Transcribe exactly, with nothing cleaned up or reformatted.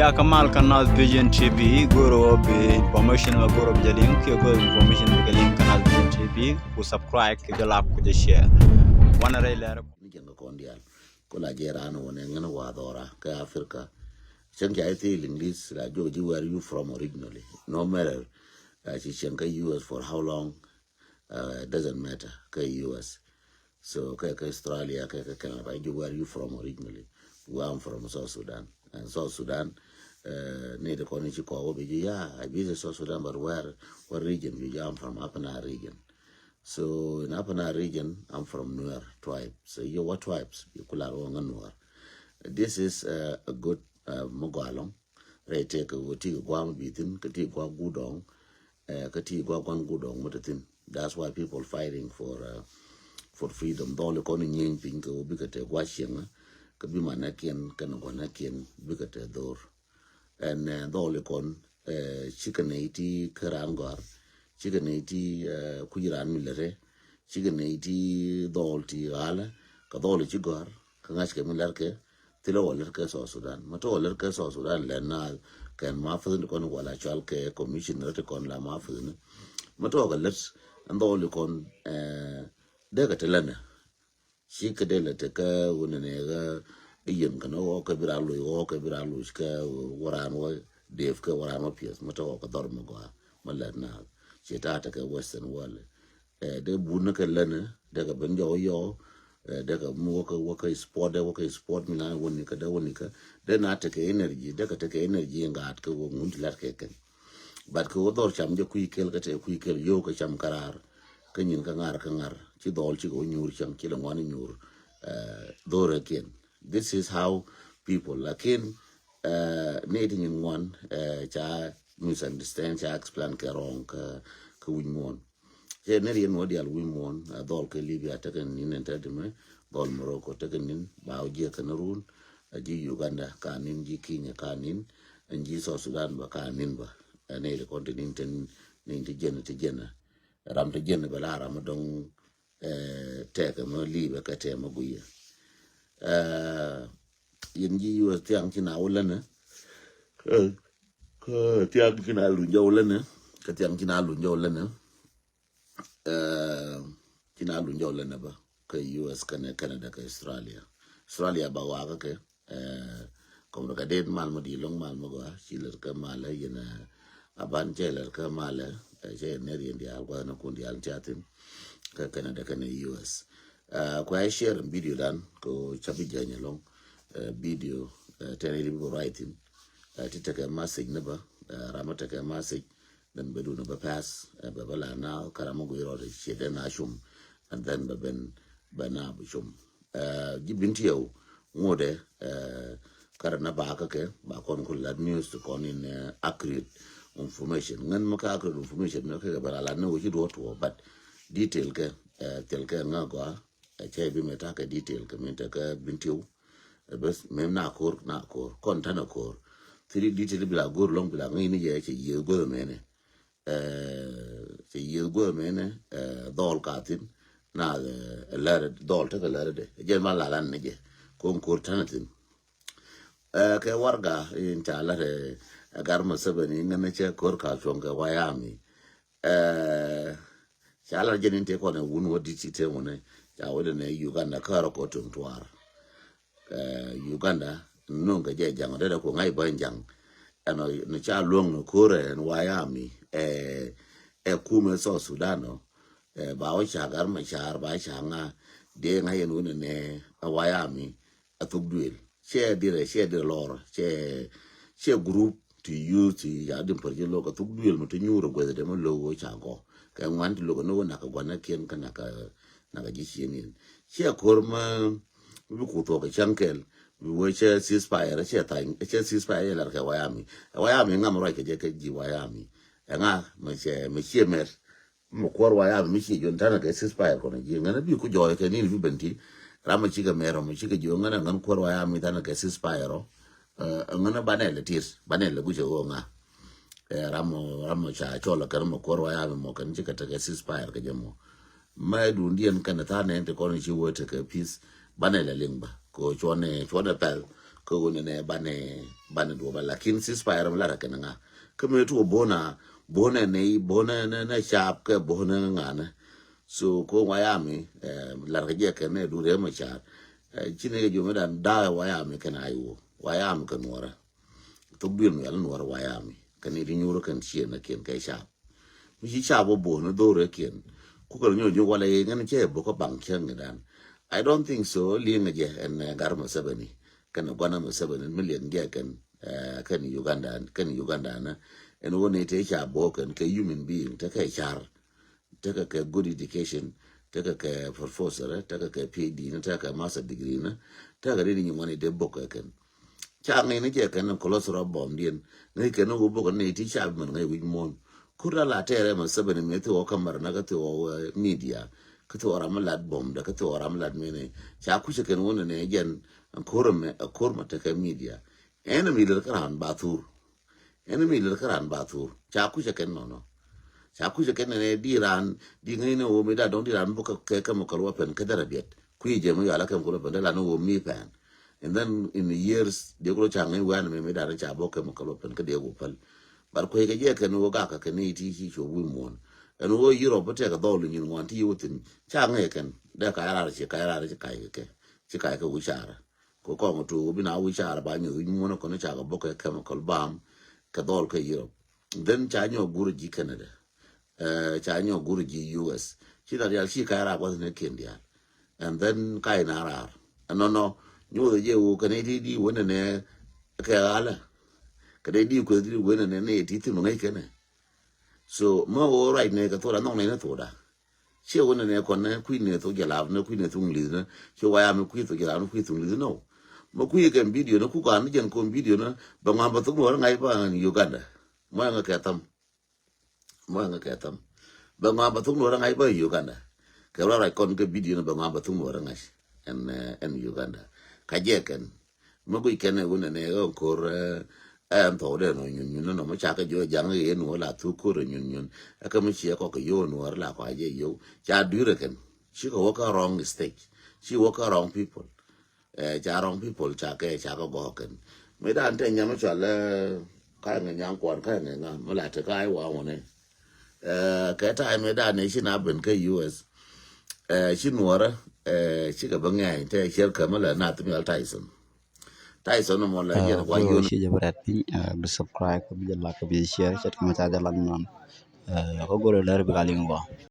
Ya kamal kä Naath Vision T V, goro bi information ma goro bi jɛ liŋ, kiɛ goro bi information bi jɛ liŋ kä Naath Vision T V, ku subscribe, kiɛ jɛ like, ku jɛ share. Wanɛ rɛy lɛr. Ni jɛn kä kɔn dial. Ko la jɛ ran wä nɛ ŋän wa dhora kä Africa. Cɛn kɛ I think English la jo ji where you from originally. No matter, uh, ci cɛn kä U S for how long, uh, doesn't matter kä U S. So kɛ kä Australia, kɛ kä Canada, ba ju where you from originally? Well, I'm from South Sudan. And South Sudan, uh, ni de kɔni ci kɔ wä bi ju, yeah, I visit South Sudan, but where, what region you? Yeah, I'm from Upper Nile region. So in Upper Nile region, I'm from Nuer tribe. So you what tribes? You kula ro nga Nuer. This is, uh, a good, uh, mugwalong. Rɛy tëëk kɛ ɣöö ti kɛ gua̱a̱k mi bi thi̱n, kä ti kɛ gua̱a̱k guut dɔ̱ŋ, eh, kä ti kɛ gua̱a̱k gua̱n guut dɔ̱ŋ mi te thi̱n. That's why people fighting for, uh, for freedom. Dhɔl ikɔn inyieeny piny kɛ ɣöö bikɛ te gua̱a̱k cieŋä, kä bi manäkiɛn kɛnɛ gua̱näkiɛn bikɛ te dho̱r. Ɛn, eh, dhɔl ikɔn, eh, cikɛ nɛy ti kä raan gɔ̱a̱r, cikɛ nɛy ti, eh, kuc raan mi lät rɛ, cikɛ nɛy ti dhɔl ti ɣalä, kɛ dhɔl ici gɔ̱a̱r, kä ŋa̱ckɛ mi lät kɛ, thilɛ wä lät kɛ South Sudan. Mä tɔk wä lät kɛ South Sudan lɛn na kɛn ma fäthni kɔn wala cual kɛ commissioner ti kɔn la ma fäthni. Mä tɔk kɛ lät ɛn dhɔli kɔn, eh, dee kɛ ti länɛ. Ci kɛ dee lɛ ti kä wunɛ nɛ ɣä iyen kɛn ɣɔk kɛ bi ra loc, ɣɔk kɛ bi ra loc kɛ wä raan wä def kɛ wä raan wä piɛth. Mä tɔk kɛ dhɔr mi gɔaa mä lät na ci ta̱a̱ ti kɛ Western world. Eh, dee bun ni kɛ länä, dee kɛ ben jɔw yɔw, eh, dee kɛ mi wäkä, wäkä sport, dee wäkä sport mi na wä nikä, dee wä nikä, dee na tekɛ energy, dee kɛ tekɛ energy in gaat kɛ wä ŋun ti lat kɛ kɛn. But kɛ wä dhɔr cam jɛ kui̱ kel, kɛ tekɛ kui̱ kel, yow kɛ cam kɛ raar, kä nyin kä ŋar kä ŋar, ci dhɔl ci kɛ wä nyuur cam, ci lɛ ŋuan nyuur, eh, dhɔr ɛ kiɛn. This is how people, lakin, eh, ni ti nyin ŋuan, eh, ca misunderstand, ca explain kɛ wrong, kä, kä wi̱c muɔn. Cɛ nɛr yɛn wä dial wi̱i̱ muɔ̱ɔ̱n, a dhɔl kɛ Libya tekɛ nin ɛn tɛt mɛ, dhɔl Morocco tekɛ nin, ba wä jiɛ kɛn run, a ji̱ Uganda ka nin, ji̱ Kenya ka nin, ɛn ji̱ South Sudan ba ka nin ba. Ɛ nɛy ti kɔn ti nin, ti nin ti jɛn, ti jɛn. Ram ti jɛn bɛ la ram dɔŋ, eh, tɛkɛ mɛ Libya kɛ tɛmɛ guiyɛ. Eh, yɛn ji̱ U S thiaŋ ci na wä länɛ. Eh, kä thiaŋ ci na luny jɔw länɛ. Kä thiaŋ ci na luny jɔw länɛ. Eh, ci na luny jɔw länɛ ba kä U S kɛnɛ Canada kɛ Australia. Australia ba wakä kɛ, eh, kɔmrɛ kɛ det mal ma di loŋ mal ma gɔa ci lɛr kɛ malɛ yɛn, eh, aban cɛ lɛr kɛ malɛ, eh, cɛ yɛn nɛr yɛn diaal guath na kun diaal tia thin kɛ Canada kɛnɛ U S. Eh, kua share video dan ko cabi jɛny loŋ, eh, video, eh, tɛn iri bi right thin. Eh, ti tekɛ message ni ba, eh, rama tekɛ message, then bɛ dun bɛ pass, eh, bɛ bɛ la na, karama gui rɔɔdɛ ciɛ dɛ na cum, and then bɛ ben, bɛ na bɛ cum. Eh, ji̱ bin tiɛw, ŋuɔdɛ, eh, karɛ na ba kä kɛ, ba kɔn ku lat news ti kɔn in, eh, accurate information. Ŋän mi kä accurate information mi kä kɛ bɛ la lat ni wä ci duɔt wä, but detail kɛ, eh, thil kɛ ŋä gɔa, eh, cɛ bi mɛ ta kɛ detail kɛ min te kɛ bin tiɛw. Eh, bes mɛ na kor, na kor. Kɔn ta na kor. Thil detail bi la gor lɔŋ bi la ŋäc ni yɛ cɛ yieth goth mɛnɛ. Eh, cɛ yieth guäth mɛnɛ, eh, dhɔl ka thin, na, eh, lɛr, dhɔl tekɛ lɛr dɛ. Jɛ ma lalan ni jɛ. Kon kor tani thin. Eh, kɛ warga, in ca lɛr, eh, gar ma sebeni, ŋɛn cɛ kor ka cuɔŋ kɛ wayami. Eh, ca lɛr jɛ ni te kɔn ɛ wun wä dit ci te wun ɛ. Ca wä dɛ nɛ Uganda kärɔ kɔ tuŋ tuar. Eh, Uganda, nuŋ kɛ jɛ jaŋ, dee dee ku ŋa̱c bä jaŋ. Ɛn ɔ, ni ca luɔ̱ŋ ni ko̱rɛ ɛn wayami, eh, ɛ kumɛ South Sudan ɔ, eh, ba wä ca gar ma car, ba ca ŋa, dee ŋa̱c ɛn wunɛ nɛ, ɛ wayami, ɛ thuk duël. Cɛ dirɛ, cɛ dirɛ lɔr, cɛ, cɛ group ti youth ti ya dim pär jɛ lok, ɛ thuk duël mi ti nyuur ɛ guɛth dɛ mi lo̱k wä ca gɔ. Kɛ ŋuan ti lok ɛ ni wä nak ɛ guanɛ kiɛn kä nak ɛ, nak ɛ ji̱ ciëŋ in. Cɛ ko̱r ma, mi bi kuth thuɔk kɛ cäŋ kɛl, bi wee cɛ ceasefire, cɛ thany, cɛ ceasefire yɛ lar kɛ wayami. Ɛ wayami ŋam ruac kɛ jɛ kɛ ji̱ wayami. Ɛ ŋa, mɛ cɛ, mɛ ciɛ mɛr. Mɛ kuɔr wayami, mɛ ciɛ juɔn tanɛ kɛ ceasefire kɔnɛ ji̱. Ŋɛn bi ku jɔɔy kɛ ni bi ben ti. Ram mɛ cikɛ mɛr, mɛ cikɛ jiɔn ŋɛn, ŋɛn kuɔr wayami tanɛ kɛ ceasefire ɔ. Ɛ, ŋɛn banɛ lɛ tir, banɛ lɛ gucɛ ɣöö ŋa. Ɛ, ram mɔ, ram mɔ ca cɔl kɛn mɔ kuɔr wayami mɔ kɛn cikɛ tekɛ ceasefire kɛ jɛ mɔ. Mɛ dundiɛn kɛn tha̱a̱n nɛn ti kɔn ci wee tekɛ peace. Banɛ lɛ liŋ ba. Kɛ cuɔnɛ, cuɔnɛ pɛl. Kɛ ɣöö nɛnɛ banɛ, banɛ duɔ̱ɔ̱p ba, lakin ceasefire mi lar kɛn ŋa. Kä mi tuɔ bo̱o̱na, bo̱o̱na nɛ, bo̱o̱na nɛ, nɛ caap kɛ bo̱o̱na ŋa nɛ. So ko White Army, eh, lar kɛ jɛ kɛn nɛ du rɛ mɛ car. Eh, ci nɛ kɛ jomɛ dan da̱a̱ White Army kɛn a iwɔ. White Army kɛ nuɔrɛ. Thok duël mi yal nuɔrɛ White Army. Kɛn ni ti nyuur kɛn ciɛ nɛ kiɛn kɛ caap. Mi ci caap wä bo̱o̱n ni dhorɛ kiɛn. Ku kɛ nyɔk jiök walɛ ŋɛn cɛ bo̱k kä baŋ cäŋ ni dan. I don't think so. Liŋ jɛ ɛn, eh, gar Museveni. Kɛn guana Museveni mi liɛŋ jɛ kɛn, eh, kɛn Uganda, kɛn Uganda na. Ɛn wä ni te ca bo̱o̱k kɛn kɛ human being, te kɛ car. Tekɛ kɛ good education, tekɛ kɛ professor, tekɛ kɛ P H D ni, tekɛ kɛ master degree ni, tekɛ ri ni nyin ŋuani dee bo̱k kɛ kɛn. Ca ŋäcni jɛ kɛn ni cholesterol bomb diɛn. Ŋäc kɛn ni wä bo̱k ni ti ca bi mɛn ŋäc wi̱c muɔ̱ɔ̱n. Kur la la tɛɛrɛ mɛ Museveni mi thi wä kamɛr na kä thi wä, eh, media. Kä thi wä ram mi lat bomb dɛ, kä thi wä ram mi lat mini. Ca kucä kɛn wä ni nɛ jɛn, ko̱r mɛ, ko̱r mɛ tekɛ media. Ɛn mi lɛ kä ran ba thur. Ɛn mi lɛ kä ran ba thur. Ca kucä kɛn nɔnɔ. Ca kucä kɛn nɛ di ran, di ŋäcni wä mi da dɔŋ di ran bo̱k kɛ chemical weapon kä dɛrɛ biɛt. Kui̱ jɛ mi yɔala chemical weapon dee lan wä mi pɛn. And then in the years, dee kulo ca ŋäc wɛn mi, mi da ca bo̱k chemical weapon kä dee wä päl. But kui̱ kɛ jɛ kɛn wä gak kɛ ni ti ci cuɔ wi̱i̱ muɔ̱ɔ̱n. Ɛn wä Europe tɛk dhɔl nyin ŋuan ti wä thin. Ca ŋäc kɛn. Dee ka rar ci, ka rar ci, ka kɛ. Ci ka kɛ wi̱i̱ cara. Ko kɔŋ tu bi na wi̱i̱ car ba nyuth wi̱i̱ muɔ̱ɔ̱n kɔn ca kɛ bo̱k kɛ chemical bam kɛ dhɔl kɛ Europe. Then ca nyɔk gur ji̱ Canada. Eh, ca nyɔk gur ji̱ U S. Ci na rial ci ka rak wath ne kien dial. And then ka ina rar. Ɛnɔnɔ, nyuth jɛ wä kɛn iti di wä nɛnɛ kɛ ɣalɛ. Kɛ dee di kueth di wä nɛnɛ ni iti thim ŋäc kɛnɛ. So, mä wä right nɛ kɛ thok da, nhɔk nɛ ni thok da. Ciɛ wä nɛ nɛ kɔn nɛ kui̱ nɛ thok jalap nɛ kui̱ nɛ thok ŋli̱th nɛ. Ciɛ wa ya mi kui̱ thok jalap nɛ kui̱ thok ŋli̱th nɛ. Mä kui̱ kɛn video nɛ ku kan ni jɛn kɔn video nɛ. Bɛ ŋuan bɛ thok nuɔr ŋa̱c ba ni Uganda. Mɔ ɛŋɛ kɛ tham. Mɔ ɛŋɛ kɛ tham. Bɛ ŋuan bɛ thok nuɔr ŋa̱c ba Uganda. Kɛ rɔ rac kɔn kɛ video nɛ bɛ ŋuan bɛ thok nuɔr ŋa̱c. Ɛn, eh, ɛn Uganda. Ka jɛ kɛn. Mi guic kɛn ɛ wun ɛnɛ ɣän ko̱r, eh, ɛn thɔw dee nɔ nyun nyun nɔ mi cakɛ jiɔ jaŋ ɣee nuɔr la thuk ko̱r ɛ nyun nyun. Ɛ kä mi ciɛ kɔk kɛ yo̱o̱ nuɔr la kɔa jɛ yo̱o̱. Ca dui̱r ɛ kɛn. Cikɛ wä kä wrong stage. Ci wä kä wrong people. Eh, ca wrong people cakɛ, cakɛ gɔɔk kɛn. Mi dan tɛ nyam mi cɔal, eh, ka̱ ŋɛ nyaŋ kuan ka̱ ŋɛ ŋa mi la te ka̱ wa wunɛ. Eh, kɛ ta̱a̱ mi dan ɛ ci na ben kä U S. Eh, ci nuɔrä, eh, cikɛ bi ŋɛɛny tɛ ciɛr kä mi la nath mi al Tyson. Tyson mɔ la yɛn wa yun. Ci jɛ bi rɛt piny, eh, bi subscribe, bi jɛ like, bi jɛ share, cɛ ti ma ca jɛ lan nɔn. Eh, kɔ golo lɛr bi ka liŋ bɔ.